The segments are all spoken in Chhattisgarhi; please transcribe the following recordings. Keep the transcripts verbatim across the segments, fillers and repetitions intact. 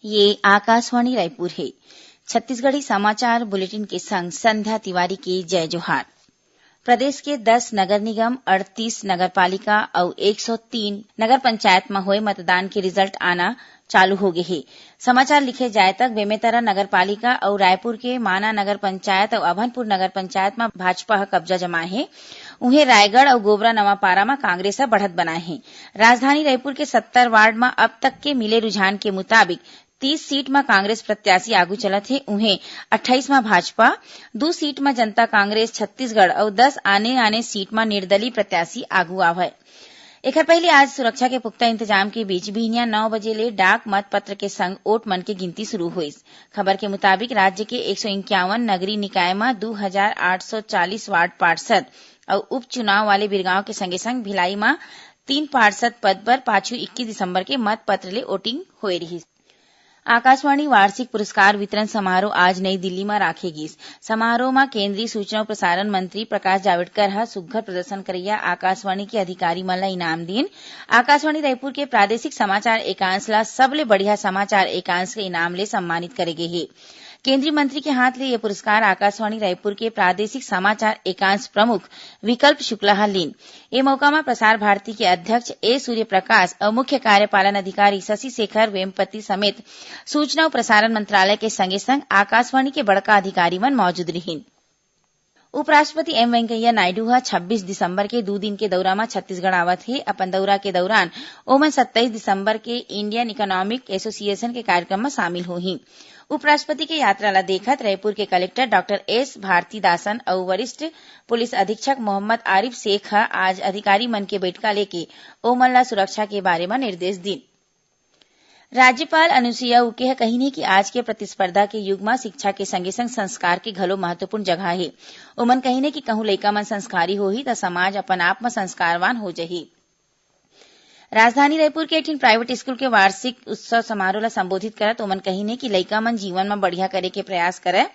ये आकाशवाणी रायपुर हे। छत्तीसगढ़ी समाचार बुलेटिन के संग संध्या तिवारी के जय जोहार। प्रदेश के दस नगर निगम, अड़तीस नगर पालिका अउ एक सौ तीन नगर पंचायत म होए मतदान के रिजल्ट आना चालू हो गे हे। समाचार लिखे जाए तक बेमेतरा नगर पालिका अउ रायपुर के माना नगर पंचायत अउ अभनपुर नगर पंचायत म भाजपा ह कब्जा जमाए हे। उहें, रायगढ़ अउ गोबरा नवापारा म कांग्रेस ह बढ़त बनाए हे। राजधानी रायपुर के सत्तर वार्ड म अब तक के मिले रुझान के मुताबिक तीस सीट म कांग्रेस प्रत्याशी आगू चलत हे, उहें अट्ठाईस म भाजपा, दू सीट म जनता कांग्रेस छत्तीसगढ़ अउ दस आने-आने सीट म निर्दलीय प्रत्याशी आगू आवय। एखर पहिली आज सुरक्षा के पुख्ता इंतजाम के बीच बिहनिया नौ बजे ले डाक मत पत्र के संग वोट मन के गिनती शुरू होइस। खबर के मुताबिक, राज्य के एक सौ इक्यावन नगरीय निकाय म दू हजार आठ सौ चालीस वार्ड पार्षद अउ उपचुनाव वाले बिरगांव के संगे-संग भिलाई म तीन पार्षद पद बर पाछू इक्कीस दिसंबर के मत पत्र ले वोटिंग होए रिहिस। आकाशवाणी वार्षिक पुरस्कार वितरण समारोह आज नई दिल्ली म राखे गिस। समारोह म केंद्रीय सूचना अउ प्रसारण मंत्री प्रकाश जावड़ेकर ह सुघ्घर प्रदर्शन करइया आकाशवाणी के अधिकारी मन ल इनाम दीन। आकाशवाणी रायपुर के प्रादेशिक समाचार एकांश ल सबले बढ़िया समाचार एकांश के इनाम ले सम्मानित करे गे हे। केंद्रीय मंत्री के हाथ ले ये पुरस्कार आकाशवाणी रायपुर के प्रादेशिक समाचार एकांश प्रमुख विकल्प शुक्ला ह लीन। ए मौका म प्रसार भारती के अध्यक्ष ए सूर्य प्रकाश अउ मुख्य कार्यपालन अधिकारी शशि शेखर वेम्पति समेत सूचना अउ प्रसारण मंत्रालय के संगे-संग आकाशवाणी के बड़का अधिकारी मन मौजूद रिहीन। उपराष्ट्रपति एम वेंकैया नायडू ह छब्बीस दिसंबर के दू दिन के दौरा म छत्तीसगढ़ आवत हे। अपन दौरा के दौरान ओमन सत्ताईस दिसंबर के इंडियन इकोनॉमिक एसोसिएशन के कार्यक्रम म शामिल होही। उपराष्ट्रपति के यात्रा ल देखत रायपुर के कलेक्टर डॉक्टर एस भारतीदासन अउ वरिष्ठ पुलिस अधीक्षक मोहम्मद आरिफ शेख ह आज अधिकारी मन के बैठका लेके ओमन ल सुरक्षा के बारे म निर्देश दीन। राज्यपाल अनुसुईया उइके ह कहिन हे कि आज के प्रतिस्पर्धा के युग म शिक्षा के संगे-संग संस्कार के घलो महत्वपूर्ण जगह हे। ओमन कहिन हे कि कहूं लइका मन संस्कारी होही, त समाज अपन आप म संस्कारवान हो जही। राजधानी रायपुर के एक ठिन प्राइवेट स्कूल के वार्षिक उत्सव समारोह ल संबोधित करत ओमन कहिन हे कि लइका मन जीवन म बढ़िया करे के प्रयास करय।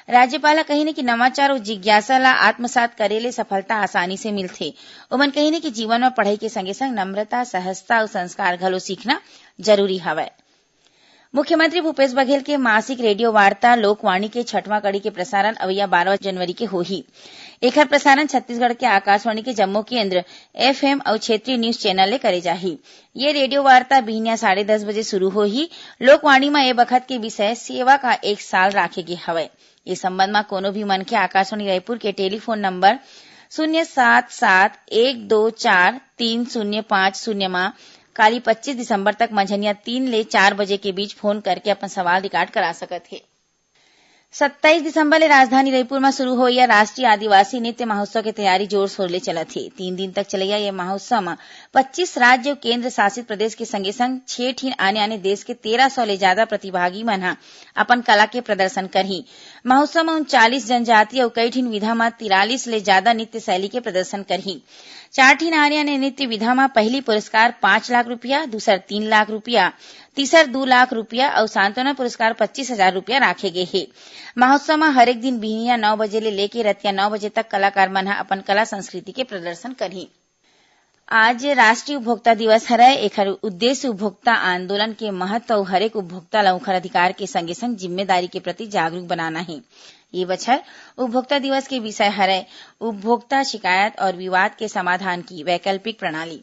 राज्यपाल ह कहिन हे कि नवाचार अउ जिज्ञासा ल आत्मसात करे ले सफलता आसानी से मिलथे। ओमन कहिन हे कि जीवन म पढ़ई के संगे-संग नम्रता, सहजता अउ संस्कार घलो सीखना जरूरी हवय। मुख्यमंत्री भूपेश बघेल के मासिक रेडियो वार्ता लोकवाणी के छठवां कड़ी के प्रसारण अवइया बारह जनवरी के होही। एखर प्रसारण छत्तीसगढ़ के आकाशवाणी के जम्मो केंद्र, एफएम अउ क्षेत्रीय न्यूज चैनल ले करे जाही। ये रेडियो वार्ता बिहनिया साढ़े दस बजे शुरू होही। लोकवाणी म ए बखत के विषय सेवा का एक साल राखे गे हवय। ए संबंध म कोनो भी मनखे आकाशवाणी रायपुर के टेलीफोन नंबर शून्य सात सात एक दो चार तीन शून्य पाँच शून्य म काली पच्चीस दिसंबर तक मंझनिया तीन ले चार बजे के बीच फोन करके अपन सवाल रिकॉर्ड करा सकत हे। सत्ताईस दिसंबर ले राजधानी रायपुर म शुरू होइया राष्ट्रीय आदिवासी नृत्य महोत्सव के तैयारी जोर शोर ले चलत हे। तीन दिन तक चलइया ये महोत्सव म पच्चीस राज्य अउ केंद्र शासित प्रदेश के संगे संग छह ठिन आने आने देश के तेरह सौ ले जादा प्रतिभागी मन ह अपन कला के प्रदर्शन करही। महोत्सव म उनचालीस जनजाति अउ कई ठिन विधा म तिरालीस ले जादा नृत्य शैली के प्रदर्शन करही। चार ठिन आने आने नृत्य विधा म पहली पुरस्कार पाँच लाख रुपया, दूसर तीन लाख रुपया, तीसर दू लाख रुपया अउ सांत्वना पुरस्कार पच्चीस हजार रुपया राखे गे हे। महोत्सव म हरेक दिन बिहनिया नौ बजे ले लेके रतिया नौ बजे तक कलाकार मन ह अपन कला संस्कृति के प्रदर्शन करही। आज राष्ट्रीय उपभोक्ता दिवस हरय। एखर उद्देश्य उपभोक्ता आंदोलन के महत्व अउ हरेक उपभोक्ता ल ओखर अधिकार के संगे-संग जिम्मेदारी के प्रति जागरूक बनाना हे। ये बछर उपभोक्ता दिवस के विषय हरय उपभोक्ता शिकायत और विवाद के समाधान की वैकल्पिक प्रणाली।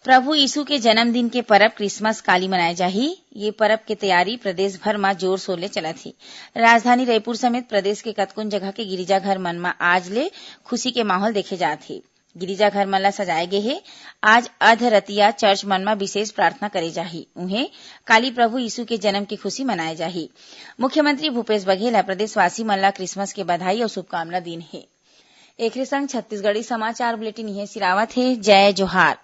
प्रभु यीशु के जन्मदिन के परब क्रिसमस काली मनाए जाही। ये परब के तैयारी प्रदेश भर म जोर शोर ले चलत हे। राजधानी रायपुर समेत प्रदेश के कतकोन जगह के गिरिजाघर मन म आज ले खुशी के माहौल देखे जात हे। गिरिजाघर मन ल सजाए गे हे। आज अधरतिया चर्च मन म विशेष प्रार्थना करे जाही। उहें, काली प्रभु यीशु के जन्म के खुशी मनाए जाही। मुख्यमंत्री भूपेश बघेल ह प्रदेशवासी मन ल क्रिसमस के बधाई अउ शुभकामना दीन हे। एखरे संग छत्तीसगढ़ी समाचार बुलेटिन इहें सिरावत हे। जय जोहार।